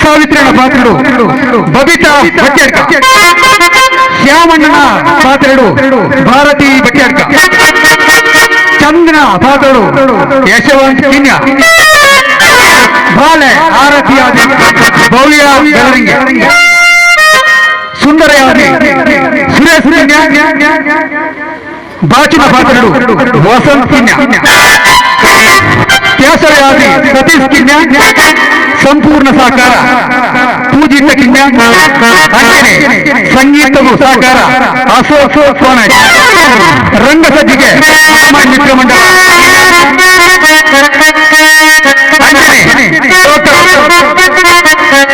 ಸಾವಿತ್ರಿನ ಪಾತ್ರರು ಬಬಿತಾ ಬಟ್ಯಾಡ್ಕ, ಶ್ಯಾಮಣ್ಣನ ಪಾತ್ರರು ಭಾರತಿ ಬಟ್ಯಾಡ್ಕ, ಚಂದ್ರನ ಪಾತ್ರರು ಯಶವಂತ್ ಕಿನ್ಯ, ಬಾಲೆ ಆರತಿಯಾದಿ ಭವ್ಯ ಬೆಳರಿಂಗೆ, ಸುಂದರಯಾದಿ ಸುರೇಶ್ ಕಿನ್ಯ, ಬಾಚಿನ ಪಾತ್ರರು ವಸಂತ್ ಕಿನ್ಯ, ಕೇಸರಿಯಾದಿ ಸತೀಶ್ ಕಿನ್ಯ, ಸಂಪೂರ್ಣ ಸಹಕಾರ ಪೂಜಿತ ಕಿನ್ಯ, ಅಂಜನೆ ಸಂಗೀತವು ಸಹಕಾರ ಅಶೋಕ್ ಸೋನಾಜ್, ರಂಗಸಜ್ಜಿಗೆ ಮಿತ್ರ ಮಂಡಲ, ಅಂಜನೆ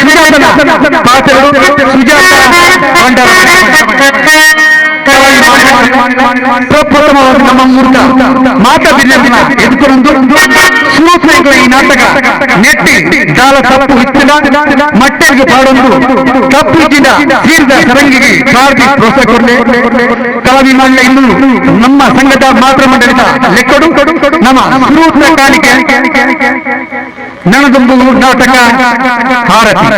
ಸುಜಾತನ ಪಾತ್ರರು ಸುಜಾತ ಭಂಡಾರ. ಪ್ರಪ್ರಥಮವಾಗಿ ನಮ್ಮ ಮೂರ್ತ ಮಾತಾ ಬಿರ್ಯಮ್ಮನ ಎದುಕೊಂಡು ಸೂತ್ರಿಗಳ ಈ ನಾಟಕ ನೆಟ್ಟಿ ದಾಲ ತಪ್ಪು ಹಿತ್ತಿನ ಮಟ್ಟೆಗೆ ಪಾಡೊಂದು ತಪ್ಪು ಇದ್ದಿನ ಸೀರ್ದ ಸರಂಗಿಗೆ ಕಾರ್ದಿ ಪ್ರೋತ್ಸಾಹ ಕೊಡಲೆ ಕಲಾಭಿಮಾನಿಗಳ ಇನ್ನು ನಮ್ಮ ಸಂಘದ ಮಾತೃ ಮಂಡಳಿತ ಲೆಕ್ಕಡು ನಮ್ಮ ಸುರೂತ ಕಾಣಿಕೆ ನನದೊಂದು ನಾಟಕ ಹಾರತಿ.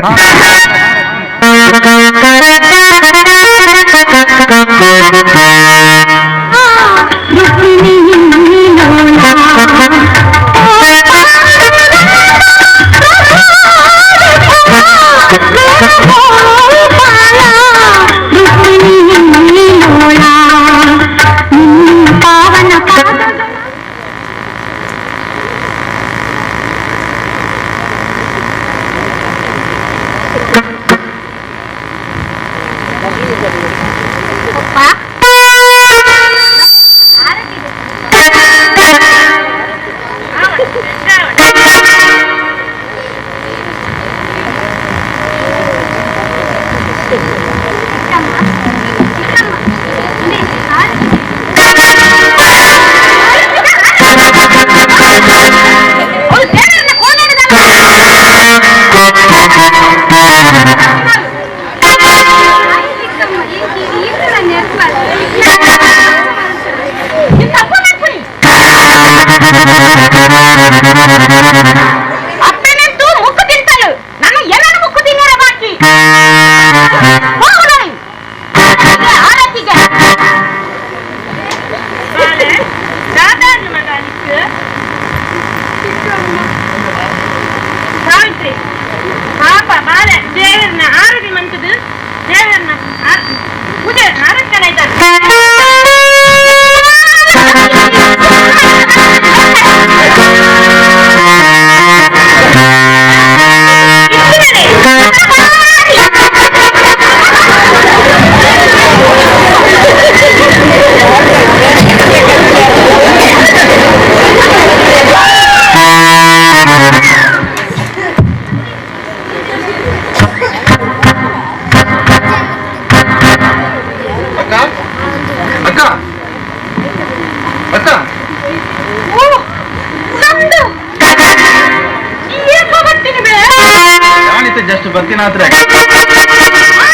ಜಸ್ಟ್ ಬರ್ತೀನಿ ಆದ್ರೆ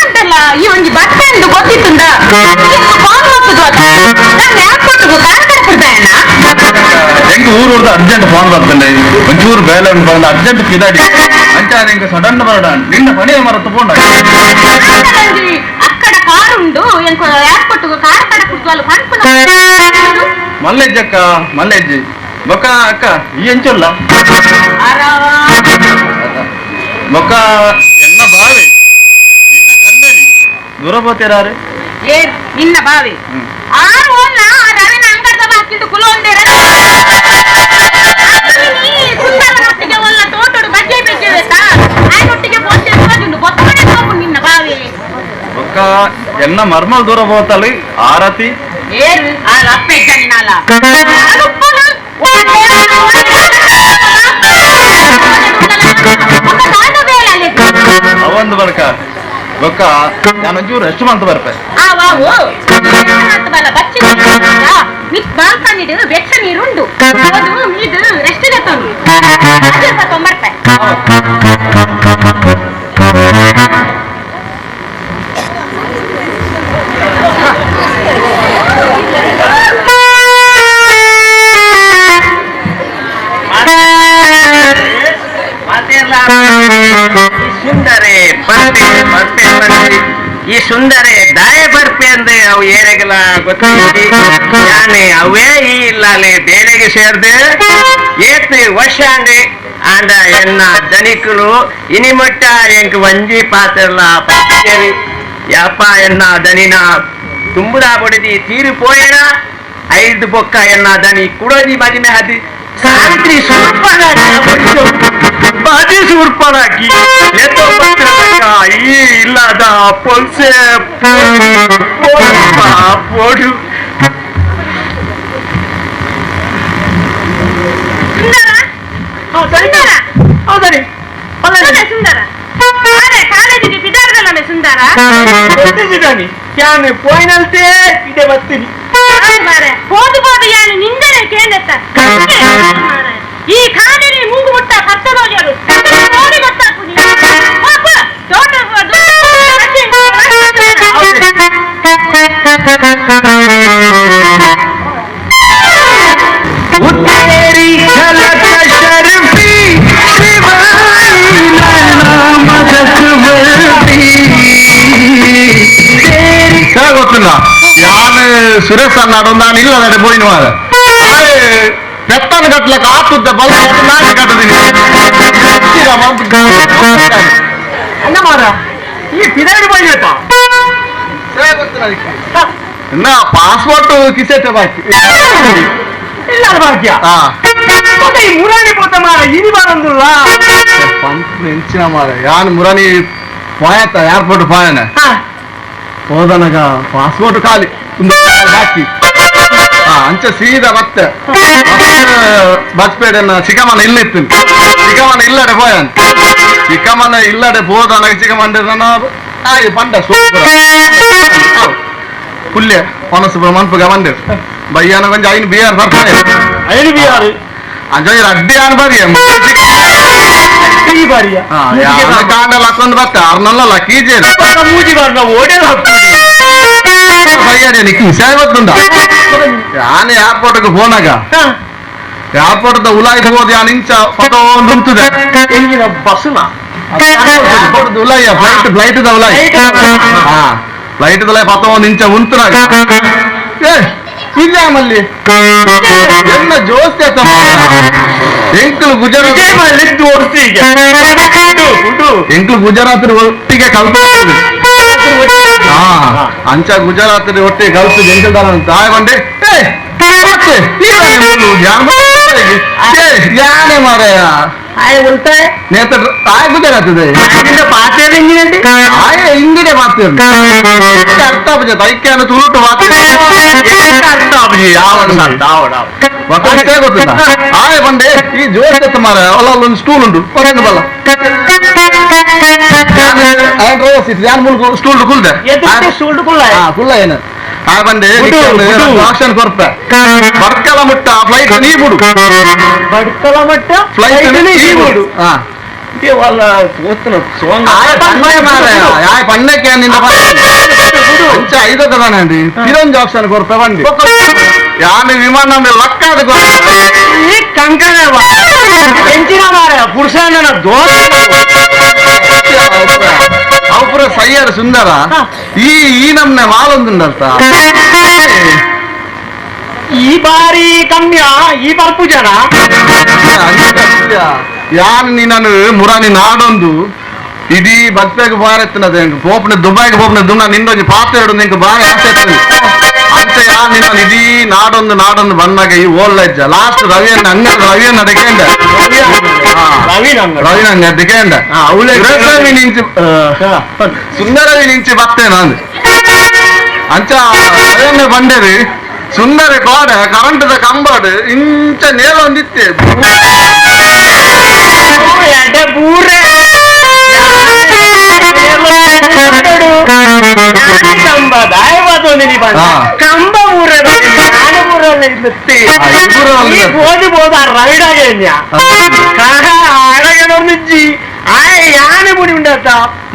ಅಂತಲ್ಲ ಈ ಒಂಜಿ ಬಟ್ಟೆ ಎಂದು ಗೊತ್ತಿತ್ತುಂದ ಫೋನ್ ಮಾಡ್ತದ್ದು ನಾನು ಏರ್ಪೋರ್ಟ್ ಕಾರ್ ಕರ್ಪಿಡ್ದಾಯಣ್ಣ. ಹೆಂಗ್ ಊರು ಹೊಡ್ದು ಅರ್ಜೆಂಟ್ ಫೋನ್ ಬರ್ತಂಡೆ ಒಂಚೂರು ಬೇಲೆ ಉಂಟು ಬಂದ ಅರ್ಜೆಂಟ್ ಕಿದಾಡಿ ಅಂಚ ನಿಂಗೆ ಸಡನ್ ಬರಡ ನಿನ್ನ ಪಣಿಯ ಮರ ತಗೊಂಡ ಅಕ್ಕಡ ಕಾರ್ ಉಂಡು ಏರ್ಪೋರ್ಟ್ ಕಾರ್ ಕಡ ಕುಡ್ದು ಅಲ್ಲಿ ಪನ್ಪುನ ಮಲ್ಲೆಜ್ಜಿ ಅಕ್ಕ ಮಲ್ಲೆಜ್ಜಿ ಬೊಕ್ಕ ಅಕ್ಕ ಈ ಎಂಚುಲ್ಲ ಬೊಕ್ಕ ಎನ್ನ ಬಾವಿ ನಿನ್ನ ಕಂದನಿ ದೂರ పోతేರಾರೆ ಏ ನಿನ್ನ ಬಾವಿ ಆರು ಓಲ್ಲ ರವಿನ ಅಂಗಡ್ದ ಬಾಕಿಟ್ಟು ಕುಲೊಂದೇರ ಸುಂದರನೊಟ್ಟಿಗೆ ಒಲ್ಲ ತೋಟಡು ಬಜ್ಜೆ ಬೆಜ್ಜೆ ಬೇಕಾ ಆಯನೊಟ್ಟಿಗೆ ಪೋತೆ ಬೊತ್ತನೆ ತೋಪು ನಿನ್ನ ಬಾವಿ. ಬೊಕ್ಕ ಎನ್ನ ಮರ್ಮಲ್ ದೂರ ಹೋತಲ್ಲಿ ಆರತಿ ಏರು ಆ ಅಪ್ಪೆ ಜನ್ನಾಲ ಅವಂದು ಬರ್ಕ ಬೊಕ್ಕ ನಾನು ಒಂಚೂರು ರೆಸ್ಟ್ ಮಾಡ್ತ ಬರ್ಪೆ. ಬೆಚ್ಚ ನೀರುಂಡು ಇದು ರೆಸ್ಟ್ ತೊಂಬರ್ಪೆ. ಸುಂದರೆ ಬರ್ಪೆ ಬರ್ಪೆ ಬರ್ಪೆ ಈ ಸುಂದರೆ ದಾಯ ಬರ್ಪೆ ಅಂದ್ರೆ ಅವು ಏರೆಗಲ ಗೊತ್ತಿದ್ದಿ ಯಾನೆ ಅವೇ ಈ ಇಲ್ಲಾಲೆ ಬೇಲೆಗೆ ಸೇರ್ದೆ ಏತ್ ವರ್ಷ ಅಂದೆ ಆಂಡ ಎನ್ನ ದನಿಕುಲು ಇನಿಮಟ್ಟ ಎಂಕ್ ವಂಜಿ ಪಾತ್ರಲ ಪಚ್ಚೇರಿ ಯಪ್ಪ ಎನ್ನ ದನಿನ ತುಂಬುದಾ ಬಡಿದಿ ತೀರು ಪೋಯಣ ಐದು ಬೊಕ್ಕ ಎನ್ನ ದನಿ ಕುಡೋದಿ ಮದಿಮೆ ಹದಿ ಸಾವಿತ್ರಿ ಬಾಜಿ ಸೂರ್ಪಣಾಕಿ ಎತ್ತೋ ಪತ್ರಕ ಈ ಇಲ್ಲದ ಪೊಲ್ಸೆ ಪೋಡು ಸುಂದರ ಹೌದರಿ ಸುಂದರ ಕಾಲೇಜಿಗೆ ಪಿದಾರ್ದಲ್ಲಮೆ ಸುಂದರ ಗೊತ್ತಿದ್ದಾನೆ ಯಾನು ಪೋಯಿನಲ್ತೆ ಇದೆ ಬರ್ತೀನಿ ಹೋದು ಹೋದು ಯಾನು ನಿಂದನೆ ಕೇಂದ್ರತ್ತ ಈ ಕಾವೇರಿ ಮೂಗು ಮುಟ್ಟ ಕರ್ತದೋಜರು ನೋಡಿ ಗೊತ್ತಾಕು ತೋಟ उतेरी झलक शर्फी शिवाई नाम रसवर्ती तेरी ಗೊತ್ತಿಲ್ಲ ಯಾನು ಸುರೇಶ್ ಅನ್ನಾಡು ನಾನು ಇಲ್ಲ ನಡೆ ಪೋಯಿನ ಮಾರ ಪೆತ್ತನ ಕಟ್ಲಕ್ಕ ಆತುದ್ದ ಬಲ ನಾನು ಕಟ್ಟದಿನಿ ಅನ್ನ ಮಾರ ಈ ಪಿದಾಡಿ ಬಂದಿರ್ತಾ ಇನ್ನ ಪಾಸ್ಪೋರ್ಟ್ ಕಿಸೆತೆ ಬಾಕಿ ಇಲ್ಲ ಬಾಕಿಯ ಹಾ ಮತ್ತೆ ಈ ಮುರಾಣಿ ಪೋತ ಮಾರ ಇನಿ ಬಾರಂದುಲ್ಲ ಪಂಪ್ ನೆಂಚಿನ ಮಾರ ಯಾನು ಮುರಾನಿ ಪಾಯತ ಏರ್ಪೋರ್ಟ್ ಪಾಯನ ಹೋದನಗ ಪಾಸ್ಪೋರ್ಟ್ ಖಾಲಿ ಒಂದು ಬಾಕಿ ಅಂಚೆ ಸೀದಾ ಮತ್ತೆ ಬಸ್ಪೇಡನ್ನ ಚಿಕ್ಕಮ್ಮನ ಇಲ್ಲ ಇತ್ತು ಚಿಕ್ಕಮ್ಮನ ಇಲ್ಲಡೆ ಪೋಯನ್ ಚಿಕ್ಕಮ್ಮನ ಇಲ್ಲಡೆ ಹೋದನಗ ಚಿಕ್ಕಮ್ಮನ ಆಯ್ ಪಂಡ ಸೂಪರ್ ಪುಲ್ಯ ಒನಸುಬ್ರ ಮನ್ಪುಗ ಬಂದೆ ಬಯ್ಯಾನ ಕೊಂಚ ಐನು ಬಿಆರ್ ಬರ್ತಾರೆ ಐನು ಬಿಆರ್ ಅಂಚೆ ಅಡ್ಡಿ ಆನ್ ಬಾರಿ ಈ ಬಾರಿಯ ಕಾಂಡಲ್ ಹಾಕೊಂಡು ಬರ್ತೆ ಅರ್ನಲ್ಲ ಲಕ್ಕೀಜೆ ಮೂಜಿ ಬಾರ್ನ ಓಡೇನು ಹಾಕ್ತೀವಿ ಬಯ್ಯಾಡಿ ನಿಕ್ಕಿ ವಿಷಯ ಗೊತ್ತುಂಡ ಯಾನ್ ಏರ್ಪೋರ್ಟ್ಗೆ ಫೋನಾಗ ಏರ್ಪೋರ್ಟ್ ಉಲಾಯ್ತು ಹೋದ ಯಾನ್ ಇಂಚ ಫೋಟೋ ನುಂತದೆ ಎಂಜಿನ ಬಸ್ನ ಏರ್ಪೋರ್ಟ್ ಉಲಾಯ flight flight the ಉಲಾಯ್ ಹಾ ಫ್ಲೈಟ್ ದಲಾಯ್ ಫೋಟೋ ಇಂಚ ಉಂತುನಾಗ ಏ ಇಲ್ಲ ಮಲ್ಲಿ ಎನ್ನ ಜೋಸ್ತಿ ಆತ ಎಂಕಲು ಗುಜರಾತ್ ಎಂಕಲು ಗುಜರಾತ್ ಒಟ್ಟಿಗೆ ಕಲ್ಪ ಅಂಚ ಗುಜರಾತ್ ಒಟ್ಟಿಗೆ ಕಲ್ತು ಎಂಕಲ್ ದಾನ ತಾಯ ಬಂಡೆ ಯಾನೆ ಮಾರಾಯ ನೇತ ತಾಯ ಗುಜರಾತ್ ಆಯ ಇಂದಿರೆ ಮಾತು ಅರ್ಥ ಆಪಜೆ ತೈಕ್ಯಾನ ತುಳುಟು ಮಾತು ಅರ್ಥ ಆಪಜಿ ಗೊತ್ತಿಲ್ಲ ಆಯ ಬಂಡೆ ಈ ಜೋಶ್ ಎತ್ತ ಮಾರ ಅಲ್ಲ ಅಲ್ಲೊಂದು ಸ್ಟೂಲ್ ಉಂಟು ಹೊರಗೆ ಬಲ್ಲ ಸ್ಟೂಲ್ ಕುಲ್ದೆ ಸ್ಟೂಲ್ ಕುಲ್ಲ ಕುಲ್ಲ ಏನು ಆ ಬಂಡೆ ಆಕ್ಷನ್ ಕೊರ್ಪ ಬಡ್ಕಲ ಮುಟ್ಟ ಫ್ಲೈಟ್ ನೀ ಬಿಡು ಬಡ್ಕಲ ಮಟ್ಟ ಫ್ಲೈಟ್ ನೀ ಬಿಡು ಹಾ వాళ్ళ పోతున్న ಆಯ್ ಪಣ್ಣಕ್ಕೆ ನಿನ್ನ ಅಂಚ ಐದು ಕದಾనండి ಫಿರೋನ್ ಆಪ್ಷನ್ ಕೊರ್ಪ ಬಂಡಿ ಯಾನು ವಿಮಾನ ಲಕ್ಕಾದ ಈ ಕಂಕಣ పెంచిన మార పురుషాన్న దోష ಅವು ಸಯ್ಯಾರ ಸುಂದರ ಈ ಈ ನಮ್ನೆ ಮಾಲೊಂದುಂಡಲ್ತ ಈ ಬಾರಿ ಕಮ್ಯ ಈ ಬರ್ಪು ಜನ ಯಾನ್ ನೀನನು ಮುರಾನಿ ನಾಡೊಂದು ಇಡೀ ಬಸ್ಬೇಗ ಬಾರ ಎತ್ತನದ ಪೋಪನೆ ದುಬೈಗೆ ಪೋಪನೆ ದುನ್ನ ನಿನ್ನೊಂಜಿ ಪಾತ್ರ ಎರಡು ನಿಂಗೆ ಬಾರಿ ಆಸೆ ಎತ್ತದೆ ಅಂತ ಯಾನ್ ನಿನ್ನ ಇಡೀ ನಾಡೊಂದು ನಾಡೊಂದು ಬಂದಾಗ ಈ ಓಲ್ಡ್ ಅಜ್ಜ ಲಾಸ್ಟ್ ರವಿಯನ್ನ ಹಂಗ ರವಿಯನ್ನ ಅಡಕೇಂಡ ರವಿನ ಹಂಗ ಅಡಕೇಂಡ ಸುರಸ್ವಾಮಿ ನಿಂಚಿ ಸುಂದರವಿ ನಿಂಚಿ ಬತ್ತೆ ನಾನು ಅಂಚ ರವಿಯನ್ನ ಬಂಡೇರಿ ಸುಂದರ ಕೋಡೆ ಕರೆಂಟದ ಕಂಬಾಡು ಇಂಚ ನೇಲ ಒಂದಿತ್ತೆ ಬೂರೆ ಕಂಬ ಊರೇ ನಾನು ಊರೇ ಬೋದು ಬೋದ ರೈಡಾಗೆ ಅಡಗನೊಂದಿಜ್ಜಿ ಆ ಯಾನೆ ಮುಡಿ ಉಂಡತ್ತ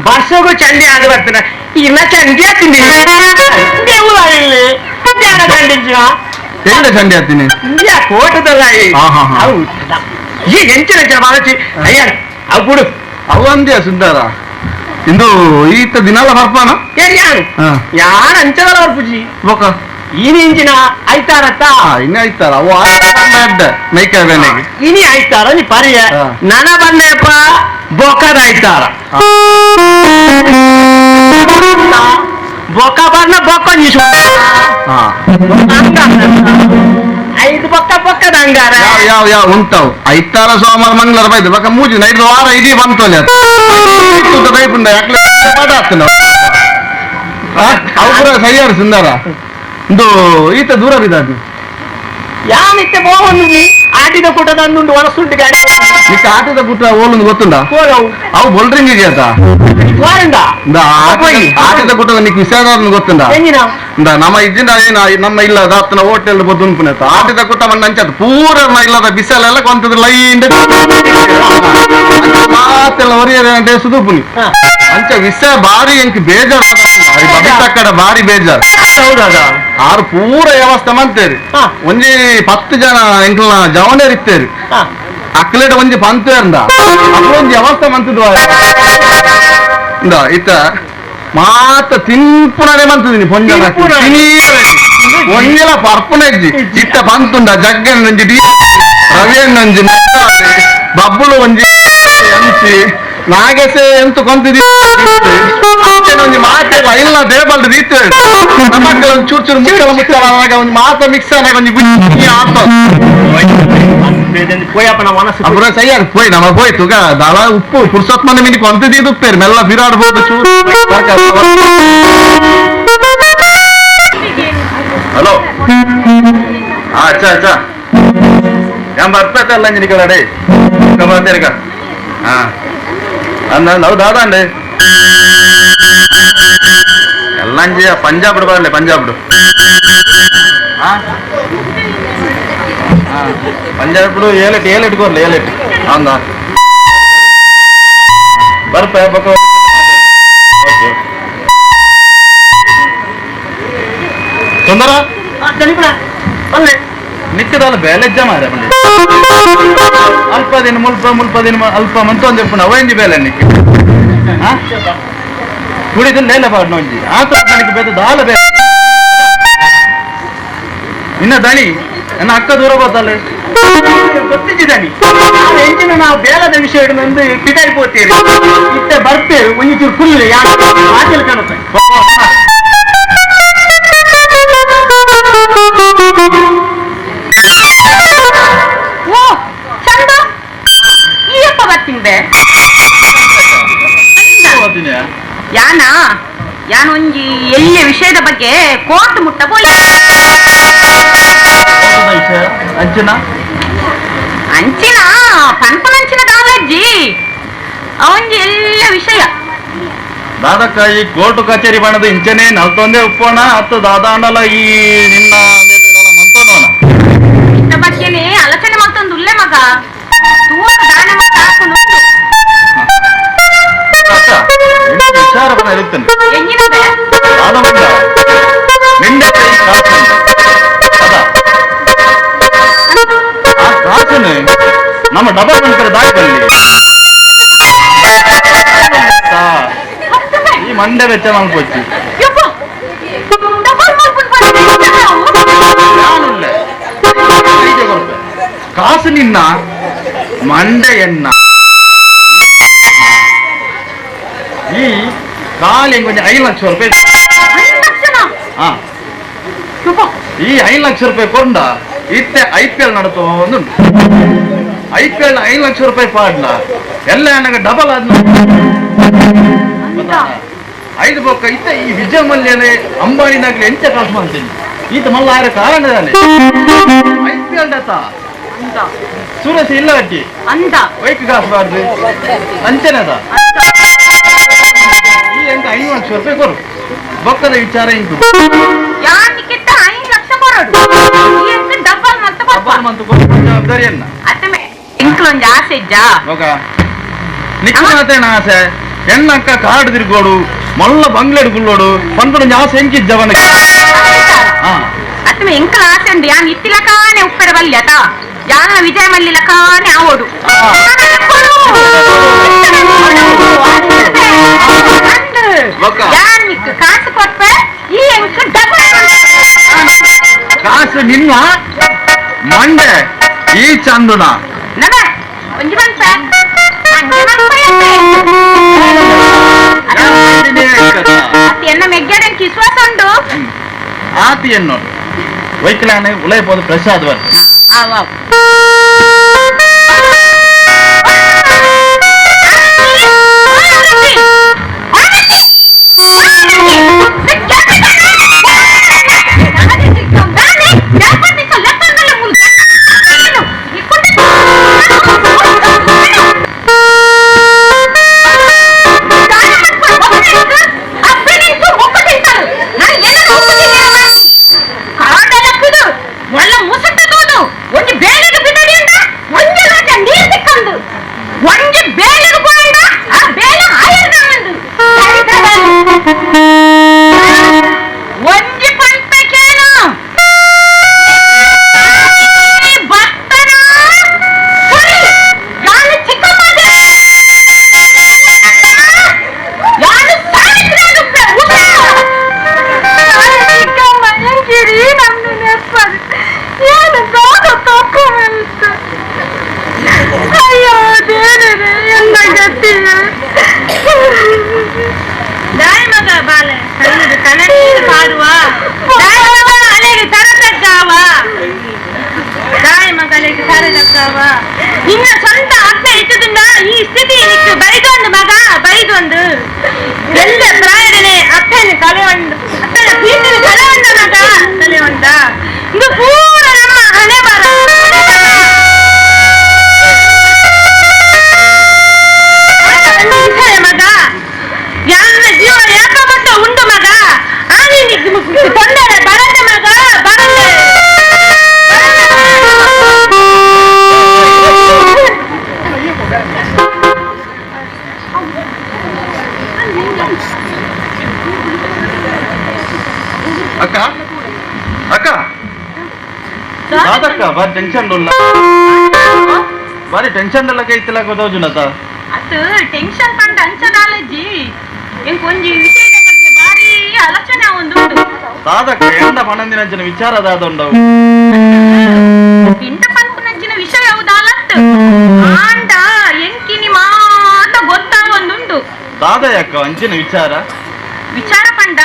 ಬಸ್ಸಗೂ ಚಂಡಿ ಆಗ ಬರ್ತಾನೆ ಇಲ್ಲ ಚಂಡಿ ಆತೀನಿ ಇಲ್ಲಿ ಚಂಡಿಂಚ ಎಂಡ ಚಂಡಿ ಆತೀನಿ ಇಂಡಿಯಾ ಕೋಟದಲ್ಲ ಅವು ಈ ಎಂಚಿನ ಬಾಳಚಿ ಅಯ್ಯ ಅವು ಬಿಡು ಅವು ಅಂದ್ಯ ಸುಂದರ ಇಂದು ಈತ ದಿನಾಲ ಬರ್ಪಾನ ಯಾರು ಅಂಚದಲ್ಲ ಬರ್ಪುಜಿ ಬೊಕ ಇನಿ ಇಂಚಿನ ಐತಾರತ್ತ ಇನ್ನೇ ಐತಾರ ಅವು ಮೈಕ ಬೇನೆಗೆ ಇನಿ ಐತಾರ ನೀ ಪರಿಯ ನನ ಬಂದೆಪ್ಪ ಬೊಕದ ಐತಾರ ಬೊಕ ಬರ್ನ ಬೊಕ್ಕ ಐದು ಬೊಕ್ಕ ಬೊಕ್ಕದ ಹಂಗಾರ ಯಾವ ಯಾವ ಉಂಟಾವು ಐತಾರ ಸೋಮವಾರ ಮಂಗಳವಾರ ಬೈದು ಬೊಕ್ಕ ಮೂಜಿ ಐದು ವಾರ ಇದೀ ಬಂತು ಅವು ಪೂರ ಸೈಯಾರು ಸುಂದರ ಇಂದು ಈತ ದೂರ ಬಿದ್ದಾದು ಯಾನಿತ್ತೆ ಮೋಹನ್ ಆಟಿದ ಕೂಟದ ಅಂದುಂಡು ಒಣಸುಂಟು ಗಾಡಿ ನಿಕ್ಕ ಆಟದ ಕೂಟ ಓಲೊಂದು ಗೊತ್ತುಂಡ ಅವು ಬೊಲ್ರಿಂಗ್ ಆತ ಆಟದ ಕೂಟದ ನಿಕ್ ವಿಷಯ ಗೊತ್ತುಂಡ ನಮ್ಮ ಇಜ್ಜಿಂದ ಏನ ನಮ್ಮ ಇಲ್ಲ ದಾತನ ಹೋಟೆಲ್ ಬೊದ್ದು ಆಟದ ಕೂಟ ಮಣ್ಣ ಅಂಚತ್ ಪೂರ ಇಲ್ಲದ ಬಿಸಲೆಲ್ಲ ಕೊಂತದ ಲೈನ್ ಮಾತೆಲ್ಲ ಒರಿಯರೆ ಸುದುಪುನಿ ಅಂಚ ವಿಷ ಬಾರಿ ಎಂಕ್ ಬೇಜಾರು ಬಬಿತಕ್ಕಡ ಬಾರಿ ಬೇಜಾರು ಆರು ಪೂರ ವ್ಯವಸ್ಥೆ ಮಂತೇರಿ ಒಂಜಿ 10 ಜನ ಎಂಕ್ಲ ಜವನೇರ್ ಇತ್ತೇರಿ ಅಕ್ಲೇಟ ಒಂಜಿ ಪಂತೇರ್ಂದ ಅಕ್ಲ ಒಂಜಿ ವ್ಯವಸ್ಥೆ ಮಂತದ್ದು ಇಂದ ಇತ್ತ ಮಾತ ತಿನ್ಪುಣನೆ ಮಂತದಿನಿ ಪೊಂಜಲ ಒಂಜಲ ಪರ್ಪುನ ಇಜ್ಜಿ ಇತ್ತ ಪಂತುಂಡ ಜಗ್ಗನ್ ಒಂಜಿ ರವಿಯಣ್ಣ ಒಂಜಿ ಬಬ್ಬುಲು ಒಂಜಿ ಅಂಚಿ ನಾಗೇಸೆ ಎಂತ ಕೊಂತಿದಿ ಒಂಜಿ ಮಾತೆ ಇಲ್ಲ ದೇಬಲ್ ರೀತಿ ನಮ್ಮಕ್ಕ ಒಂದು ಚೂರು ಚೂರು ಮುಚ್ಚಲ ಮುಚ್ಚಲ ಆಗ ಒಂದು ಮಾತ ಮಿಕ್ಸ್ ಆಗ ಒಂಜಿ ಗುಜ್ಜಿ ಆತ ಅப்புறம் ಸೈಯಾರ್ ಪೋಯ್ ನಮ್ಮ ಪೋಯ್ ತುಗ ದಾಳ ಉಪ್ಪು ಪುರ್ಸೊತ್ ಮನೆ ಮಿನಿ ಕೊಂತಿದ್ದು ಉಪ್ಪೇರು ಮೆಲ್ಲ ಬಿರಾಡ್ಬೋದು ಚೂರು. ಹಲೋ ಅಚ್ಚಾ ಅಚ್ಚಾ ഞാൻ ಬರ್ಪೇತಲ್ಲ ನಿನಗೆ ಬರ್ತೀರಿಗ ಅವು ದಾದಾಂಡೆ ಎಲ್ಲಂಜಿ ಪಂಜಾಬ್ಡು ಬರಲಿ ಪಂಜಾಬ್ಡು ಪಂಜಾಬ್ಡು ಏಲೆಟ್ ಏಲೆಟ್ ಕೊರ್ಲಿ ಏಲೆಟ್ ಹಂಗ ಬರ್ಪ ಬೊಕ್ಕ ಓಕೆ ಸುಂದರ ನಿಕ್ಕದಲ್ಲ ಬೇಲೆಜ್ಜ ಮಾರ ಬಂಡಿ ಅಲ್ಪ ದಿನ ಮುಲ್ಪ ಮುಲ್ಪ ದಿನ ಅಲ್ಪ ಮಂತ ಒಂದು ಎಪ್ಪುನ ಅವಂಜಿ ಬೇಲೆ ನಿಕ್ಕ ಕುಡಿದು ಲೇಲ ಪಾಡ್ನ ಒಂಜಿ ಆತ ನನಗೆ ಬೇತ ದಾಲ ಬೇಲೆ ಇನ್ನ ದಣಿ ನನ್ನ ಅಕ್ಕ ದೂರ పోతాಳೆ ಗೊತ್ತಿದ್ದಾನೆ ಎಂಜಿನ ನಾವು ಬೇಲದ ವಿಷಯ ನಂದು ಪಿಟಾರಿ ಪೋತೀರಿ ಇತ್ತೆ ಬರ್ತೇವೆ ಒಂಜಿ ಚೂರು ಕುಲ್ಲ ಯಾರು ಮಾತೆಲ್ಲ ಕಾಣುತ್ತೆ. ಓ ಚಂದ ಈಯಪ್ಪ ಬರ್ತಿಂಬೆ ಯಾನ ಯಾನ ಒಂಜಿ ಎಲ್ಲಿಯ ವಿಷಯದ ಬಗ್ಗೆ ಕೋರ್ಟ್ ಮುಟ್ಟ ಪೋಯ್ ಅಂಚಿನ ಅಂಚಿನ ಪನ್ಪನಂಚಿನ ದಾದಾಜಿ ಅವಂಜಿ ಎಲ್ಲ ವಿಷಯ ದಾದಕ್ಕ ಈ ಕೋರ್ಟ್ ಕಚೇರಿ ಬಣ್ಣದ ಇಂಚನೆ ನಲ್ತೊಂದೇ ಉಪ್ಪೋಣ ಅತ್ತು ದಾದಾಂಡಲ ಈ ನಿನ್ನ ಮಂತೋಣ ಇಷ್ಟ ಬಗ್ಗೆನೇ ಆಲೋಚನೆ ಮಾಡ್ತೊಂದು ಉಲ್ಲೆ ಮಗ ತೂಕ ದಾನ ಮಾತ ಹಾಕೊಂಡು ವಿಚಾರ ಬಣ್ಣ ಇರುತ್ತೇನೆ ಎಂಗಿನ ಬೇ ದಾದ ಬಣ್ಣ ನಿಂಡೆ ಆ ಕಾಸುನೆ ನಮ್ಮ ಡಬಲ್ ಬಂಕರ್ ದಾಳಿ ಬರಲಿ ಈ ಮಂಡೆ ವೆಚ್ಚ ಮಲ್ಪೊಚ್ಚಿ ಕಾಸು ನಿನ್ನ ಮಂಡೆ ಎನ್ನ ಈ ಖಾಲಿ ಕೊಂಚ 5 ಲಕ್ಷ ರೂಪಾಯಿ ಈ 5 ಲಕ್ಷ ರೂಪಾಯಿ ಕೊಂಡ ಇತ್ತೆ IPL ನಡತೋ ಒಂದುಂಟು IPL 5 lakh ರೂಪಾಯಿ ಪಾಡ್ಲ ಎಲ್ಲ ನನಗೆ ಡಬಲ್ ಆದ್ನ ಐದು ಬೊಕ್ಕ ಇತ್ತ ಈ ವಿಜಯ ಮಲ್ಯನೆ ಅಂಬಾನಿನಾಗ್ಲಿ ಎಂಚ ಕಾಸು ಮಾಡ್ತೀನಿ ಈತ ಮಲ್ಲ ಆರ ಕಾರಣ IPL ದತ್ತ ಸೂರಜ್ ಇಲ್ಲ ಅಡ್ಡಿ ಅಂದ ವೈಕ್ ಕಾಸು ಬಾರ್ದು ಅಂಚೆನದ ಈ ಎಂತ 5 ಲಕ್ಷ ರೂಪಾಯಿ ಕೊರು ಬೊಕ್ಕದ ವಿಚಾರ ಇಂಕು ಯಾನಿಕ್ಕಿತ್ತ 5 ಲಕ್ಷ ಕೊರಡು ಈ ಎಂತ ಡಬ್ಬಲ್ ಮಂತ ಡಬ್ಬಲ್ ಮಂತ ಕೊರು ಜವಾಬ್ದಾರಿಯನ್ನ ಅತ್ತಮೆ ಇಂಕ್ಲೊಂದು ಆಸೆ ಇಜ್ಜಾ ಬೊಕ ನಿಕ್ಕ ಮಾತೇನ ಆಸೆ ಹೆಣ್ಣಕ್ಕ ಕಾಡು ತಿರ್ಗೋಡು ಮಲ್ಲ ಬಂಗ್ಲೆಡ್ ಗುಳ್ಳೋಡು ಪನ್ಪುನ ಆಸೆ ಎಂಕಿಜ್ಜ ಅವನಿಗೆ ಅತ್ತಮೆ ಎಂಕಲ ಆಸೆ ಉಂಡು ಯಾನ್ ಇತ್ತಿಲಕಾನೆ ಉಪ್ಪರ ಬಲ್ಯತ ಯಾನ ವಿಜಯ ಮಲ್ಲಿಲಕಾನೆ ಆವೋಡು. ಯಾನ್ ನಿಕ್ ಕಾಸು ಕೊಟ್ಟೆ ಈ ಎಂಕ್ ಡಬಲ್ ಕಾಸು ನಿನ್ನ ಮಂಡೆ ಈ ಚಂದುನ ನಮ ಒಂಜಿ ಮನ್ಪ ಅಂಜಿ ಮನ್ಪ ಅತ್ತೆ ಎನ್ನ ಮೆಗ್ಗಡೆನ್ ಕಿಸ್ವಾಸ ಉಂಡು ಆತಿ ಎನ್ನೋಡು ವೈಕಲಾನೆ ಉಲೈ ಪೋದು ಪ್ರಸಾದ್ ಬರ್ತ ಆವ್ ನಿನ್ನ ಸ್ವಂತ ಅಪ್ಪ ಇಟ್ಟದಿಂದ ಈ ಸ್ಥಿತಿ ನಿಕ್ಕು ಬೈದೊಂದು ಮಗ ಬೈದೊಂದು ಎಲ್ಲ ಪ್ರಾಯದನೆ ಅಪ್ಪನ ಕಲೆವಂಡು ಅಪ್ಪನ ಪ್ರೀತಿನ ಕಲೆವಂಡ ಮಗ ಕಲೆವಂಡ ಇದು ಪೂರ ನಮ್ಮ ಹಣೆ ಬರ ಮಗ ಯಾರ ಜೀವ ಯಾಕ ಬಟ್ಟ ಉಂಡು ಮಗ ಆನಿ ತೊಂದರೆ ಬರದೆ ಮಗ ಬರದೆ. ಅಕ್ಕ ಅಕ್ಕ ದಾದಕ್ಕ ಬಾರಿ ಟೆನ್ಷನ್ ಉಲ್ಲ ಬಾರಿ ಟೆನ್ಷನ್ ಎಲ್ಲ ಕೈತಿಲ್ಲ ಗೊತ್ತೋಜುನತ ಅದು ಟೆನ್ಷನ್ ಪಂಡ ಅಂಚದಾಲಜ್ಜಿ ಎಂಕ್ ಒಂಜಿ ವಿಷಯದ ಬಗ್ಗೆ ಬಾರಿ ಆಲೋಚನೆ ಒಂದು ಉಂಡು. ದಾದಕ್ಕ ಎಂಡ ಪಣಂದಿನಂಚಿನ ವಿಚಾರ ದಾದ ಉಂಡವು ಪಿಂಡ ಪನ್ಪುನಂಚಿನ ವಿಷಯ ಯಾವ್ದಾಲತ್ತು ಆಂಡ ಎಂಕಿನಿ ಮಾತ ಗೊತ್ತಾವೊಂದುಂಡು. ದಾದಯಕ್ಕ ಅಂಚಿನ ವಿಚಾರ ವಿಚಾರ ಪಂಡ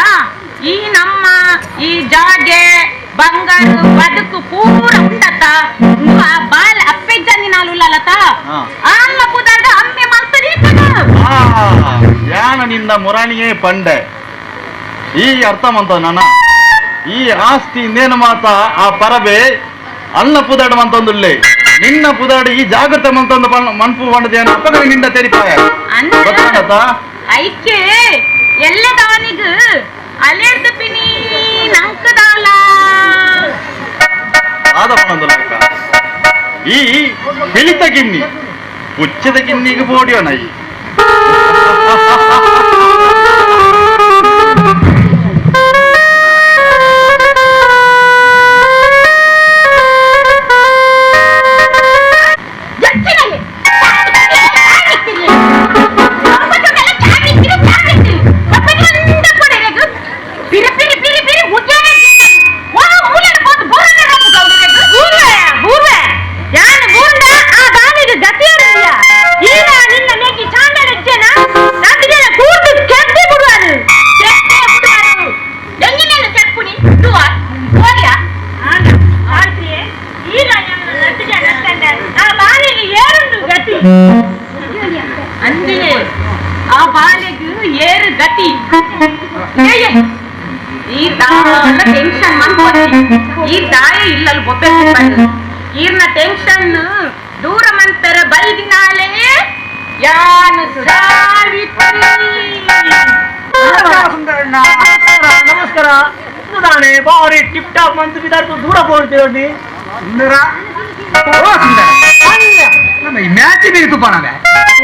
ಈ ನಮ್ಮ ಈ ಜಾಗೆ ಬಂಗಾರ ಬದುಕು ಪೂರ ಉಂಡತ ಆ ಬಾಲ್ ಅಪ್ಪೆಜ್ಜನಿ ನಾಲುಲ್ಲಲತ ಆಲ್ಲ ಪುದಾಡ ಅಮ್ಮೆ ಮಲ್ತರಿ. ಯಾನ ನಿನ್ನ ಮುರಾಣಿಯೇ ಪಂಡೆ ಈ ಅರ್ಥ ಮಂತ ನಾನ ಈ ಆಸ್ತಿ ಇನ್ನೇನು ಮಾತ ಆ ಪರಬೆ ಅಲ್ಲ ಪುದಾಡ ಮಂತೊಂದುಲ್ಲೆ ನಿನ್ನ ಪುದಾಡ ಈ ಜಾಗೃತ ಮಂತೊಂದು ಮನ್ಪು ಪಂಡದೇನು ಅಪ್ಪಗ ನಿಂದ ತೆರಿಪಾಯ ಗೊತ್ತಾಗತ್ತ ಐಕೆ ಎಲ್ಲದವನಿಗ ಅಲೆರ್ದ ಪಿನಿ ನಂಕದಾಲ ಆದ ಪಣಂದುಲಕ್ಕ ಈ ಪಿಳಿತ ಗಿನ್ನಿ ಪುಚ್ಚದ ಗಿನ್ನಿಗೆ ಬೋಡಿಯೋಣ ಈ ಆ ಬಾಲೆಗ್ ಏರು ಗತಿ ಈ ದಾಳ ಟೆನ್ಷನ್ ಮನ್ಪೊಚ್ಚಿ ಈ ದಾಯ ಇಲ್ಲಲ್ ಬೊಬ್ಬೆ ಈರ್ನ ಟೆನ್ಷನ್ ದೂರ ಮಂತರ ಬೈದಿನಾಳೆ ಯಾನು ಸಾವಿತ್ರಿ. ನಮಸ್ಕಾರ ನಾನೇ ಬಾರಿ ಟಿಪ್ ಟಾಪ್ ಅಂತ ಬಿದಾರ್ತು ದೂರ ಹೋಗ್ತೀವಿ ಸುಂದರ ಓ ಸುಂದರ ಈ ಮ್ಯಾಚ್ ನೀರು ತುಪ್ಪ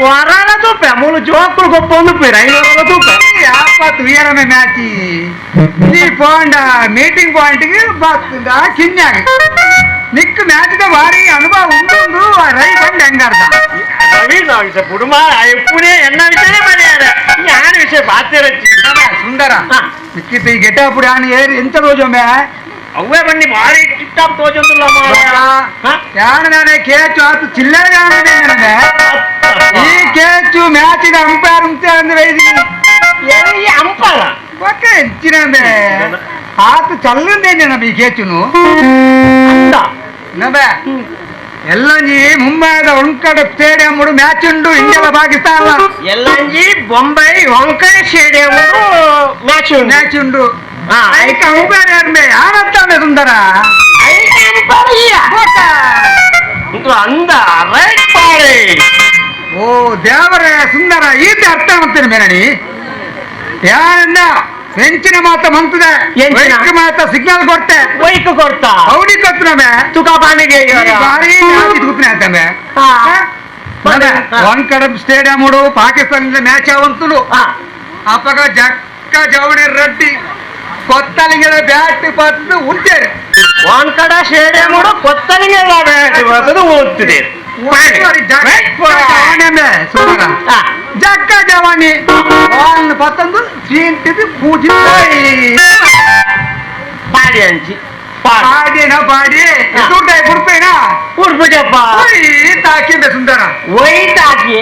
ವರಾನ ತೂಪೆ ಮೂಲು ಜೋಕುಲು ಗೊಪ್ಪ ಒಂದು ಪೇರ ಐನೂರ ತೂಪೆ ಯಾಪ ತುಯ್ಯರಮೆ ಮ್ಯಾಚಿ ನೀ ಪೋಂಡ ಮೀಟಿಂಗ್ ಪಾಯಿಂಟ್ಗೆ ಬತ್ತದ ಕಿನ್ಯಾಗ ನಿಕ್ ಮ್ಯಾಚ್ದ ಭಾರಿ ಅನುಭವ ಉಂಡು ರೈ ಬಂದು ಹೆಂಗಾರ್ದ ರವಿ ವಿಷಯ ಕುಡುಮ ಎಪ್ಪುನೇ ಎನ್ನ ವಿಷಯ ಮನೆಯಾದ ಯಾನ ವಿಷಯ ಬಾತಿರಚ್ಚಿ. ಸುಂದರ ಮಿಕ್ಕಿತ್ತು ಈ ಗೆಟಪ್ ಯಾನ್ ಏರಿ ಎಂತ ರೋಜೊಮ್ಮೆ ಅವೇ ಬನ್ನಿ ಭಾರಿ ಟಿಪ್ ಟಾಪ್ ತೋಜೊಂದುಲ್ಲ ಯಾನ್ ನಾನೇ ಕೇಚು ಆತು ಚಿಲ್ಲರೆ ಯಾನೆ ಈ ಕೇಚು ಮ್ಯಾಚಿದ ಅಂಪೈರ್ ಉಂಟೆ ಅಂದ್ರೆ ಈ ಅಂಪಾರ ಒಕ್ಕ ಎಂಚಿನಂದೆ ಆತು ಚಲ್ಲಂದೆ ನಮ್ಮ ಈ ಕೇಚುನು ಅಂದ ನಬೆ ಎಲ್ಲಂಜಿ ಮುಂಬೈದ ಒಂಕಡೆ ಸ್ಟೇಡಿಯಂ ಮ್ಯಾಚ್ ಉಂಡು ಇಂಡಿಯಾ ಪಾಕಿಸ್ತಾನ ಎಲ್ಲಂಜಿ ಬೊಂಬೈ ಒಂಕಡೆ ಸ್ಟೇಡಿಯಂ ಮ್ಯಾಚ್ ಉಂಡು ಮ್ಯಾಚ್ ಉಂಡು ಐಕ ಅಂಪೈರ್ ಯಾರ್ಮೆ ಯಾರತ್ತಾನೆ ಸುಂದರ ಐಕ ಅಂಪೈರ್ ಇಯ್ಯ ಅಂದ ರೈಟ್ ಪಾಡಿ ಓ ದೇವರೇ ಸುಂದರ ಈತ ಅರ್ಥ ಮಾಡ್ತೇನೆ ಮೇರಣಿ ಯಾರಿಂದ ಹೆಂಚಿನ ಮಾತ ಮಂತದೆ ವೈಕ್ ಮಾತ ಸಿಗ್ನಲ್ ಕೊಟ್ಟೆ ವೈಕ್ ಕೊಡ್ತಾ ಅವನಿ ಕೊತ್ತನಮೆ ತುಕಾಪಾನಿಗೆ ಭಾರಿ ಕೂತ್ನೆ ಆತಮೆ ಒಂದ್ ಕಡೆ ಸ್ಟೇಡಿಯಂ ಪಾಕಿಸ್ತಾನದಿಂದ ಮ್ಯಾಚ್ ಅವಂತಲು ಅಪ್ಪಗ ಜಕ್ಕ ಜವಣಿ ರೆಡ್ಡಿ ಕೊತ್ತಲಿಂಗದ ಬ್ಯಾಟ್ ಪತ್ತು ಉಂಟೇರು ಒಂದ್ ಕಡೆ ಸ್ಟೇಡಿಯಂ ಕೊತ್ತಲಿಂಗದ ಬ್ಯಾಟ್ ಪತ್ತು ಉಂಟಿದೆ ಜಕ್ಕ ಜವಾನಿ ಪತ್ತೊಂದು ಚೀಂಟಿದ್ದು ಪೂಜೆ ಪಾಡಿ ಅಂಚಿ ಪಾಡಿನ ಪಾಡಿ ದುಡ್ಡ ಕೊಡ್ತೇನಾ ಉಡ್ಬಿಟ್ಟಪ್ಪ ತಾಕಿಂದ ಸುಂದರ ಒಯ್ತಾಕಿ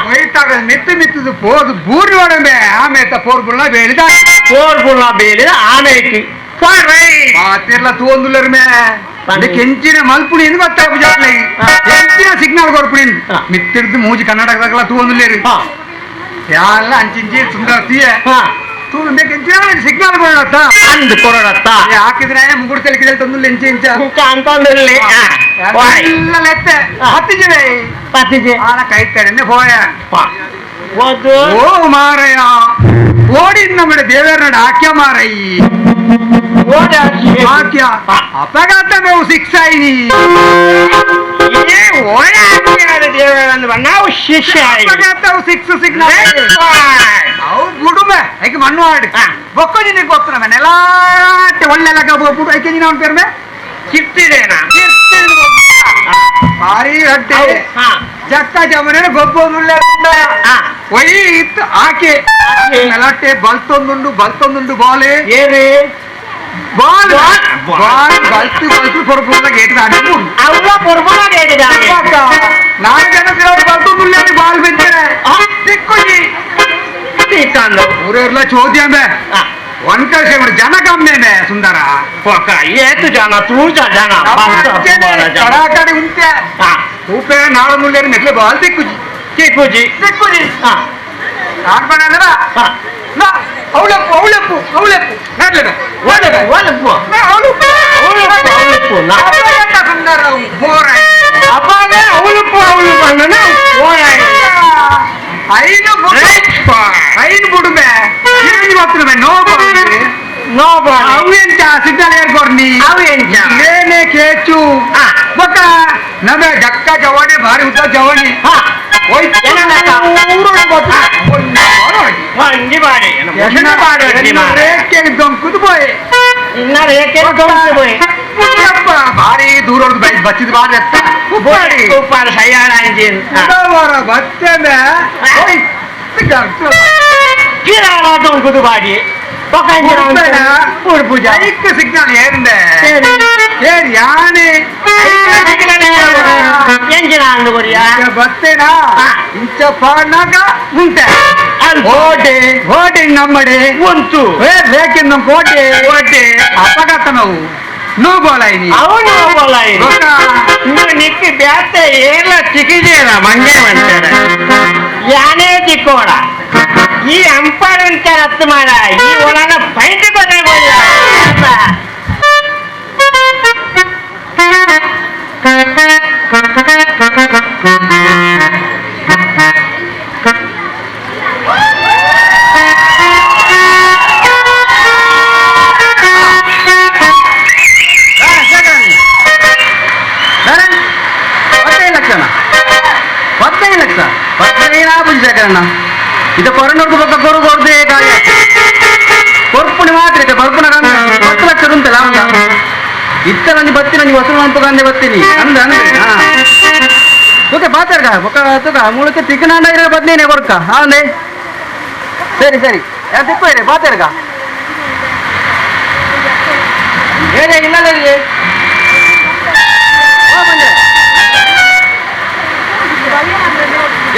ಒಯ್ತಾಕ ಮೆತ್ತು ಮೆತ್ತದು ಪೋದು ಬೂರಿ ಒಡಂಬೆ ಆಮೇತ ಪೋರ್ ಬುಳ್ಳ ಬೇಳಿದ ಪೋರ್ ಬುಳ್ಳ ಬೇಳಿದ ಆಮೇತಿ ಮಾತಿರ್ಲ ತೋಂದುಲ್ಲರ್ಮೆ ಕೆಂಚಿನ ಮಲ್ಪುಣಿ ಎಂದು ಗೊತ್ತಾಗ ಜಾತ್ಲೆ ಕೆಂಚಿನ ಸಿಗ್ನಲ್ ಕೊರ್ಪುಣಿ ಮಿತ್ತಿರ್ದು ಮೂಜಿ ಕರ್ನಾಟಕದಾಗಲ ತೂಂದುಲ್ಲೇರು ಯಾಲ್ಲ ಅಂಚಿಂಚಿ ಸುಂದರ ತೀಯ ತೂಂದೆ ಕೆಂಚಿನ ಸಿಗ್ನಲ್ ಕೊಡತ್ತ ಅಂದು ಕೊಡತ್ತ ಹಾಕಿದ್ರೆ ಮುಗುಡು ತೆಲಿಕಿದೆ ತಂದು ಇಂಚ ಇಂಚ ಅಂತಂದಿರ್ಲಿ ಎಲ್ಲ ಲೆತ್ತೆ ಹತ್ತಿಜೆ ಪತ್ತಿಜೆ ಆನ ಕೈ ತಡೆನೆ ಹೋಯ ಓ ಮಾರಯ್ಯ ಓಡಿ ನಮ್ಮ ದೇವರನ್ನ ಹಾಕ್ಯ ಮಾರಯ್ಯ ಹಾಕ್ಯ ಅಪಘಾತ ನಾವು ಸಿಕ್ಸ್ ಆಯ್ನಿ ನಾವು ಶಿಷ್ಯ ಸಿಕ್ಸ್ ಸಿಗ್ನಲ್ ಅವು ಗುಡುಮೆ ಐಕೆ ಮಣ್ಣು ಆಡಿ ಬೊಕ್ಕ ನಿನಗೆ ಗೊತ್ತು ನಮ್ಮ ನೆಲಾಟೆ ಒಳ್ಳೆ ಲೆಕ್ಕ ಹೋಗ್ಬಿಟ್ಟು ಐಕೆ ನೀನು ಅವನ ಪೇರ್ಮೆ ಕಿತ್ತಿದೇನಾ ಭಾರಿ ಹಟ್ಟಿ ಜಕ್ಕ ಜಮನೆ ಗೊಬ್ಬೊಂದುಳ್ಳೆ ಒಯ್ಯಿತ್ತು ಆಕೆ ನೆಲಾಟೆ ಬಲ್ತೊಂದುಂಡು ಬಲ್ತೊಂದುಂಡು ಬಾಲೆ ಏರಿ ಬಾಲ್ ಬಾಲ್ ಬಲ್ತು ಬಲ್ತು ಪೊರಪುರ ಗೇಟ್ ದಾಟಿ ಅವ್ವ ಪೊರಪುರ ಗೇಟ್ ದಾಟಿ ನಾಲ್ಕು ಜನ ಬಲ್ತೊಂದುಳ್ಳೆ ಬಾಲ್ ಬೆಂಚರೆ ಸಿಕ್ಕುಜಿ ತಿಕ್ಕಂದು ಊರೆಲ್ಲ ಚೋದ್ಯಂಬೆ ಒಂದ್ ಕಡೆ ಜನ ಕಮ್ಮಿ ಸುಂದರ ಏತು ಜನ ತೂಜ ಜನ ಕಡಾಕಡೆ ಉಂಟೆ ಉಪೇ ನಾಳೆ ಮುಳ್ಳೆ ಮೆಟ್ಲೆ ಬಾಲ್ ತಿಕ್ಕುಜಿ ತಿಕ್ಕುಜಿ ತಿಕ್ಕುಜಿ ಆಡ್ಬಾರ ಅವಳಪ್ಪು ಅವಳಪ್ಪು ಅವಳಪ್ಪು ನಡ್ಲೆ ಅವಳಪ್ಪು ಅವಳಪ್ಪು ಅವಳಪ್ಪು ಸುಂದರ ಬೋರ ಅಪ್ಪಾಗ ಅವಳಪ್ಪು ಅವಳಪ್ಪು ಅಣ್ಣ ಐದು ಐದು ಬುಡುಮೆ ಏನು ಗೊತ್ತಿಲ್ಲ no ball no ball ಅವು ಎಂತ ಸಿಗ್ನಲ್ ಏರ್ಕೊಡ್ನಿ ಅವು ಎಂತ ಲೇನೆ ಕೇಚು ಬೊಕ್ಕ ನಮೆ ಜಕ್ಕ ಜವಾನಿ ಭಾರಿ ಉದ್ದ ಜವಾನಿ వంగి బాడి ದೊಂಕುದು ಪೋಯ್ ಇನ್ನ ರೇಖೆ ದೊಂಕು ಪೋಯ್ ಭಾರಿ ದೂರ ಬಚ್ಚಿದ ಬಾರಿ ಎತ್ತ ಉಪ್ಪಾಡಿ ಉಪ್ಪಾಡಿ ಸಯ್ಯಾಣ ಇಂಜಿನ್ ಬಚ್ಚನೆ ಕಿರಾಳ ದೊಂಕುದು ಬಾಡಿ ಐಕ್ ಸಿಗ್ನಲ್ ಏರಿಂದೆ ಏರ್ ಯಾನೆ ಎಂಜಿನ ಅಂದು ಕೊರಿಯಾ ಬತ್ತೇನಾ ಇಂಚ ಪಾಡ್ನಾಕ ಉಂಟೆ ಓಟೆ ಓಟೆ ನಮ್ಮಡೆ ಉಂಟು ರೇಖೆ ನಮ್ಮ ಕೋಟೆ ಓಟೆ ಅಪಘಾತ ನಾವು ನೋ ಬಾಲ್ ಆಯ್ನಿ ಅವನು ಬಾಲ್ ಆಯ್ನಿ నువ్వు నిక్కి బ్యాట్ ఏర్ల చికిజేరా మంగే అంటారు ಯಾನೇ ತಿಕ್ಕೋಡ ಈ ಅಂಪಾರ್ ಅಂತಾರೆ ಅತ್ತು ಮಾಡ ಈ ಒಳನ ಪೈಂಟ್ ಕೊನೆ ಇದು ಕೊರನೂರ್ದು ಪಕ್ಕ ಕೊರು ಕೊರ್ದೆ ಕಾಯ ಕೊರ್ಪುಣಿ ಮಾತ್ರ ಇದೆ ಕೊರ್ಪುನ 10 ಲಕ್ಷ ಉಂಟಲ್ಲ ಅವನ ಇತ್ತ ನಂಗೆ ಬತ್ತೀನಿ ನಂಗೆ ವಸೂಲು ಮಂಪು ಬತ್ತೀನಿ ಅಂದ ಅಂದ್ರೆ ಹಾ ಓಕೆ ಬಾತಾರ್ಗ ಬೊಕ್ಕ ತುಕ ಮೂಲಕ್ಕೆ ತಿಕ್ಕನಾಂಡ ಇರೋ ಬದ್ನೇನೆ ಕೊರ್ಕ ಹೌದೇ ಸರಿ ಸರಿ ಯಾರು ತಿಕ್ಕೋಯ್ರಿ ಪಾತೇರ್ಗ ಏನೇ ಇಲ್ಲ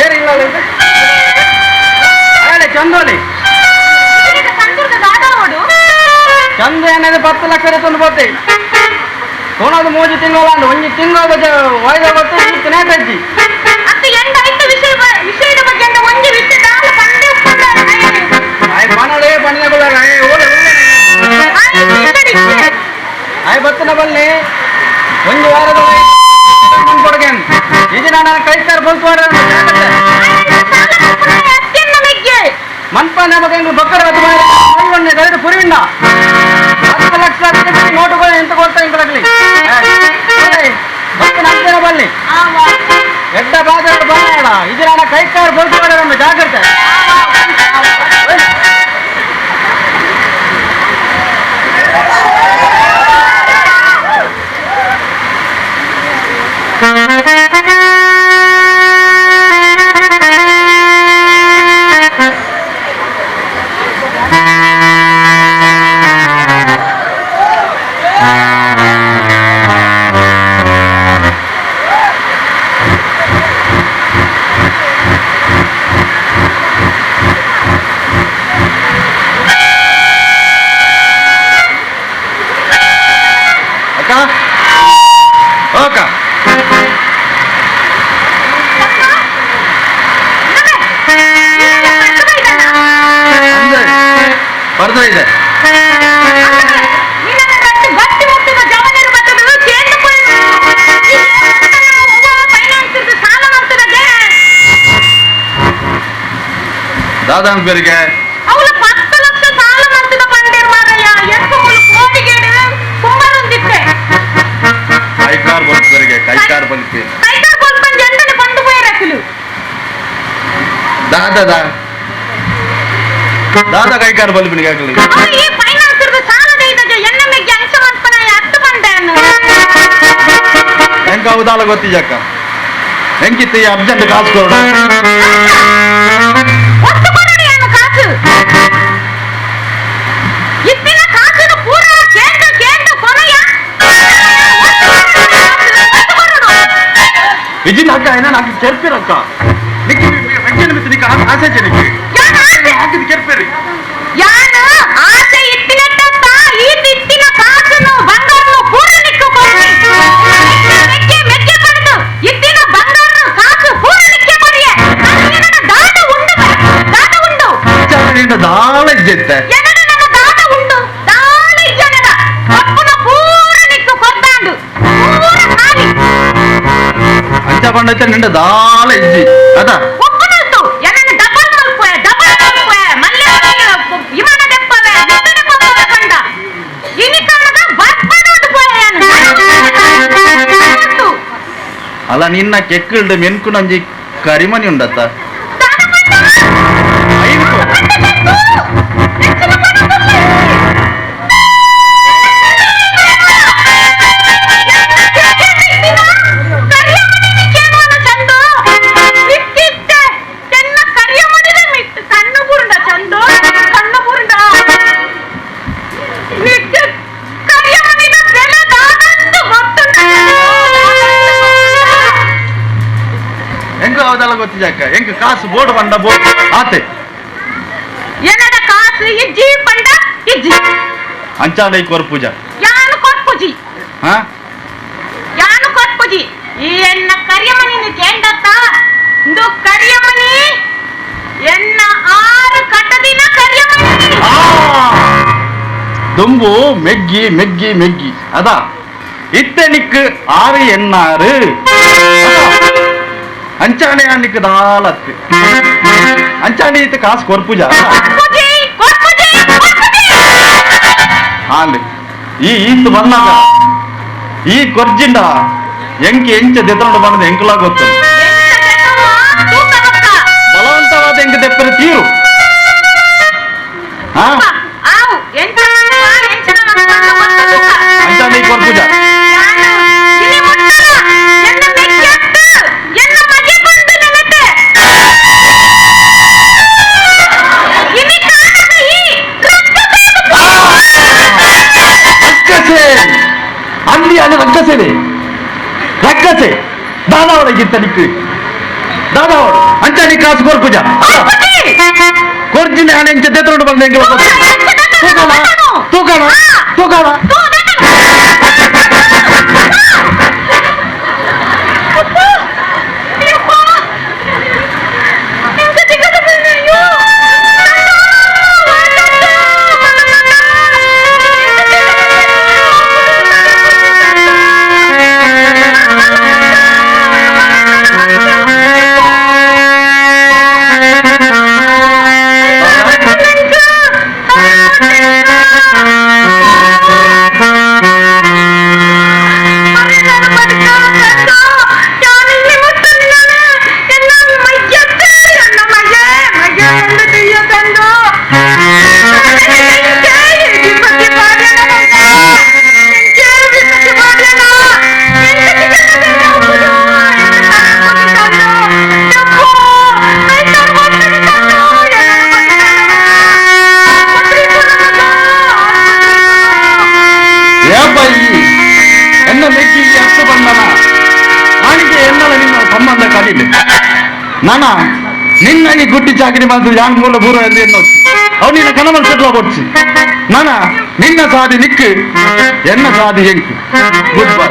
ಏನಿಲ್ಲ ಚಂದೋಲಿ ಚಂದ ಏನಾದ್ರೆ 10 ಲಕ್ಷ ತಂದು ಬರ್ತೀವಿ ಸೋನದು 3 ತಿಂಗಳ 1 ತಿಂಗಳ ವಾಯ್ದೆ ಬರ್ತು ತಿನ್ನಜ್ಜಿ ಪಣಲೇ ಪಣ್ಣಗುಳ ಆಯ್ ಬತ್ತನ ಬನ್ನಿ 1 ವಾರದ ಕೊಡ್ಗೇನ್ ಇದು ನಾನು ಕೈತಾರ ಬಂತು ಮನ್ಪ ನಮಗೆ ಬಕ್ಕರ ಪುರಿವಿಂಡ 10 ಲಕ್ಷ ನೋಟುಗಳು ಎಂತ ಕೊಡ್ತಾ ಇಂಕಲಾಗ್ಲಿ ಬತ್ತನ ಅಂತೀರ ಬನ್ನಿ ಎಡ್ಡ ಬಾದ ಬಾಡ ಇದು ನಾನು ಕೈಕಾರ್ ಬಂತು ನಮ್ಮ ಜಾಗ್ರತೆ. ದಾದಾ ಬೇರಿಗೆ ಅವಳು 10 ಲಕ್ಷ ಸಾಲ ಮಾಡ್ತಿದ್ದ ಪಂಡೇರ್ ಮಾರಯ್ಯ ಎಂತ ಮುಳು ಕೋಟಿಗೇಡು ಕುಂಬರೊಂದಿತ್ತೆ ಕೈಕಾರ್ ಬಲ್ಪರಿಗೆ ಕೈಕಾರ್ ಬಲ್ಪಿ ಕೈಕಾರ್ ಬಲ್ಪನ್ ಜಂದನೆ ಬಂದು ಪೋಯರಕಲು ದಾದಾ ದಾ ದಾದಾ ಕೈಕಾರ್ ಬಲ್ಪಿನಿಗೆ ಆಗಲಿ ಅವಳು ಈ ಫೈನಾನ್ಸರ್ ಸಾಲ ದೇಯ್ದಗೆ ಎನ್ನಮೆಗೆ ಅಂಶ ಮಾಡ್ತಾನೆ ಅತ್ತು ಬಂದನು ಹೆಂಗ ಉದಾಲ ಗೊತ್ತಿಜಕ್ಕ ಹೆಂಗಿತ್ತು ಈ ಅರ್ಜೆಂಟ್ ಕಾಸು ಕೊಡ ಒತ್ತು ಕೊಡಡಿ ಅನ್ನು ಕಾಸು ಇತ್ತಿನ ಕಾಸನ್ನು ಪೂರ ಕೇಂದ್ರ ಕೇಂದ್ರ ಕೊನೆಯ ವಿಜಿನ್ ಅಕ್ಕ ಏನ నాకు ಕೆರ್ಪಿರಕ್ಕ ನಿಕ್ಕಿ ಮೆಕ್ಕಿನ ಮಿತ್ ನಿಕ್ಕ ಆಸೆ ನಿಕ್ಕಿ ಹಾಕಿದ ಕೆರ್ಪಿರಿ ಯಾನು ಆಸೆ ಇತ್ತಿನಟ್ಟ ಈ ಇತ್ತಿನ ಕಾಸನ್ನು ಬಂಗಾರನು ಪೂರ ನಿಕ್ಕು ಕೊಡಿ ಮೆಕ್ಕೆ ಮೆಕ್ಕೆ ಪಡೆದು ಇತ್ತಿನ ಬಂಗಾರನು ಕಾಸು ಪೂರ ನಿಕ್ಕೆ ಕೊಡಿಯೆ ನನ್ನ ದಾದ ಉಂಡು ದಾದ ಉಂಡು ನಿನ್ನ ದಾಳ ಇಜ್ಜೆತ್ತೆ ಎನಡ ನನ್ನ ದಾದ ಉಂಡು ದಾಳ ಇಜ್ಜನಡ ಕಪ್ಪುನ ಪೂರ ನಿಕ್ಕು ಕೊದ್ದಾಂಡು ಪೂರ ಖಾಲಿ ಅಂಚ ಪಂಡತ್ತೆ ನಿನ್ನ ದಾಳ ಇಜ್ಜಿ ಅದ ಒಪ್ಪನಲ್ತು ಎನನ ಡಬಲ್ ಮಲ್ಪೆ ಡಬಲ್ ಮಲ್ಪೆ ಮಲ್ಲೆ ವಿಮಾನ ದೆಪ್ಪವೆ ಮಿತ್ತನೆ ಪಪ್ಪವೆ ಕಂಡ ಇನಿಕಾನಗ ಬರ್ಪನೋಡು ಪೋಯನು ಅಲ್ಲ ನಿನ್ನ ಕೆಕ್ಕಲ್ಡು ಮೆನ್ಕುನಂಜಿ ಕರಿಮನಿ ಉಂಡತ್ತ ಗೊತ್ತಿಜಾಕ ಎಂಕ ಕಾಸು ಬೋರ್ಡ್ ಬಂಡ ಬೋರ್ಡ್ ಆತೆ ಏನಡ ಕಾಸು ಇಜ್ಜಿ ಪಂಡ ಇಜ್ಜಿ ಅಂಚಾಂಡ ಈ ಕೊರ್ಪೂಜ ಯಾನು ಕೊರ್ಪುಜಿ ಹಾ ಯಾನು ಕೊರ್ಪುಜಿ ಈ ಎನ್ನ ಕರಿಯಮನಿ ಕೇಂಡತ್ತ ಇಂದು ಕರಿಯಮನಿ ಎನ್ನ 6 ಕಟದಿನ ಕರಿಯಮನಿ ದುಂಬು ಮೆಗ್ಗಿ ಮೆಗ್ಗಿ ಮೆಗ್ಗಿ ಅದ ಇತ್ತೆ ನಿಕ್ 6 ಎನ್ನಾರು ಅಂಚಾಣೆ ಅನ್ನಿಕ್ ದಾಲತ್ತು ಅಂಚಾಣೆ ಇತ್ತು ಕಾಸು ಕೊರ್ಪುಜ ಆಂಡ್ ಈ ಈತ್ ಬಂದಾಗ ಈ ಕೊರ್ಜಿಂಡ ಎಂಕಿ ಎಂಚ ದೆತ್ತೊಂಡು ಬಂದ ಎಂಕಲಾ ಗೊತ್ತು ಬಲವಂತವಾದ ಎಂಕ ದೆಪ್ಪರ ತೀರು ಅಂಚಾಣೆ ಕೊರ್ಪುಜ ಇನಿ ಯಾನೆ ರಕ್ಕಸೆನೆ ರಕ್ಕಸೆ ದಾದಾವಡಗಿಂತ ನಿಕ್ಕು ದಾದಾವಡು ಅಂಚ ನೀ ಕಾಸು ಕೊರ್ಪುಜ ಕೊರ್ಜಿನ ಯಾನೆ ಇಂಚ ದೇತರೋಡು ಬಂದ ಎಂಗೆ ತೂಕಣ ತೂಕಣ ತೂಕಣ ನಾನಾ ನಿನ್ನ ಈ ಗುಡ್ಡಿ ಚಾಕರಿ ಬಂದು ಯಾನ್ ಮೂಲ ಬೂರ ಎಂದು ಎನ್ನೊಚ್ಚಿ ಅವು ನಿನ್ನ ಕನವಲ್ ಸೆಟ್ಲ ಕೊಡ್ಸಿ ನಾನಾ ನಿನ್ನ ಸಾದಿ ನಿಕ್ಕು ಎನ್ನ ಸಾದಿ ಎಂಕು ಗುಡ್ ಬೈ.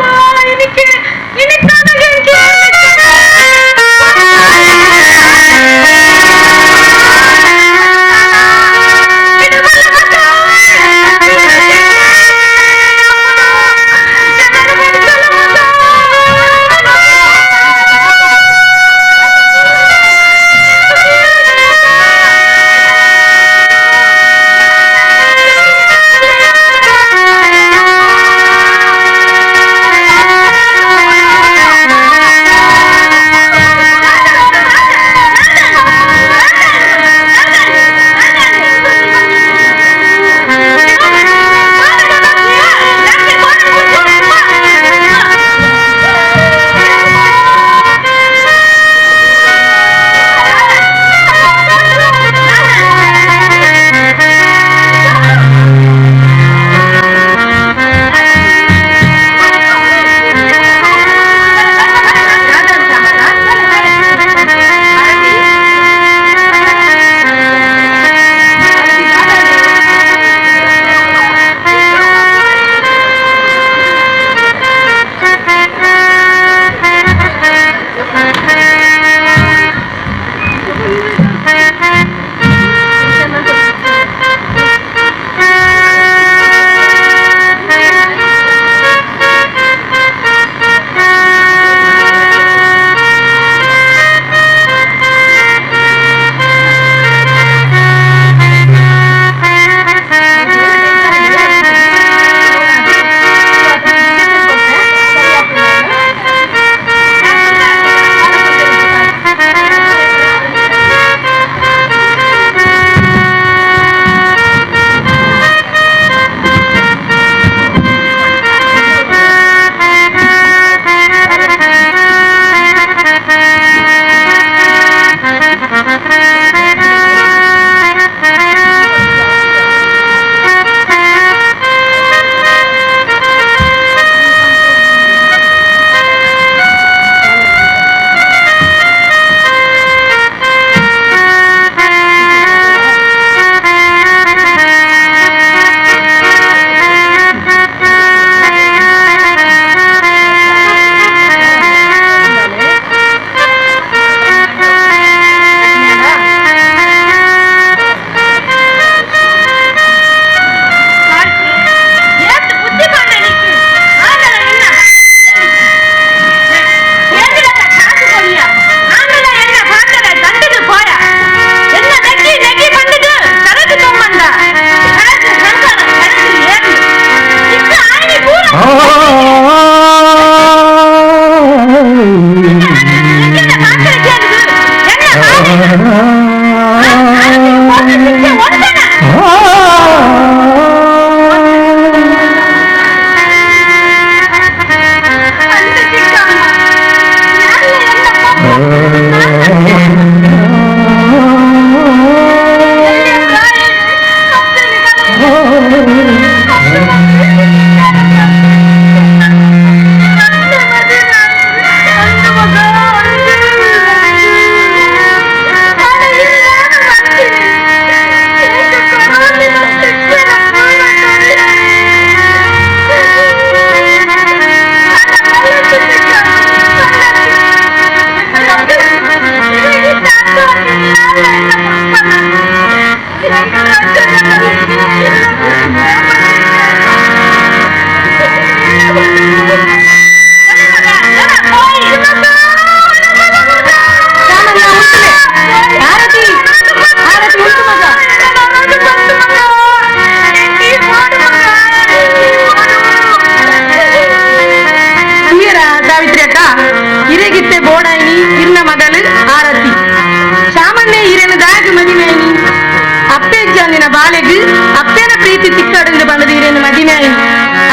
ಬಾಲೆಗು ಅಪ್ಪೇನ ಪ್ರೀತಿ ತಿಕ್ಕಡಂದು ಬಂದದೀರೇನು ಮದಿನಾಯಿ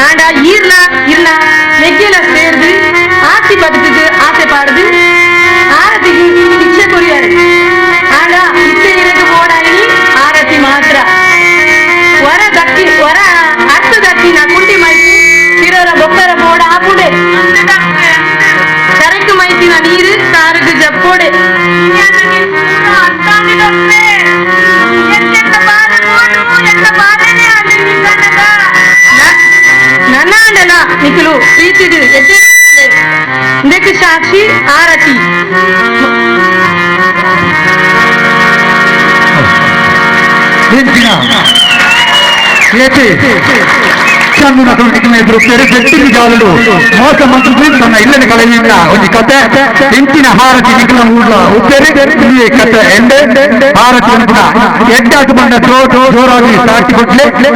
ಆಂಡ ಈರ್ಲ ಇರ್ಲ ಮೆಗ್ಗೆಲ சேர்ந்து ஆசி பதுக்குக்கு ஆசை பாடுது ஆரத்திக்கு பிச்சை கொரியாரு. ஆனா இச்சை இறகு போடாயி ஆரத்தி மாத்திர வர தக்கி வர அத்து தக்கி நான் குண்டி மைத்தி பிறர பொக்கர போட ஆப்புடே கரைக்கு மைத்தி நான் நீரு காருக்கு ஜப்போடு ನನ್ನಾಂಡಲ ನಿಖಲು ಪ್ರೀತಿದು ಎದ್ದೆ ಇದಕ್ಕೆ ಸಾಕ್ಷಿ ಆರತಿ. ಮೋಸ ಮಂತ್ರಿ ತನ್ನ ಇಲ್ಲದ ಕಳೆಯಿಂದ ಒಂದು ಕತೆ ಇಂಚಿನ ಹಾರತಿ ನಿಖಲ ಊರ್ಲ ಉಪ್ಪೇರೆ ಕತೆ ಎಂಡೆ ಹಾರತಿ ಎಡ್ಡಾತು ಬಂದ ಜೋರಾಗಿ ಸಾಕ್ಷಿ ಕೊಟ್ಲೆ.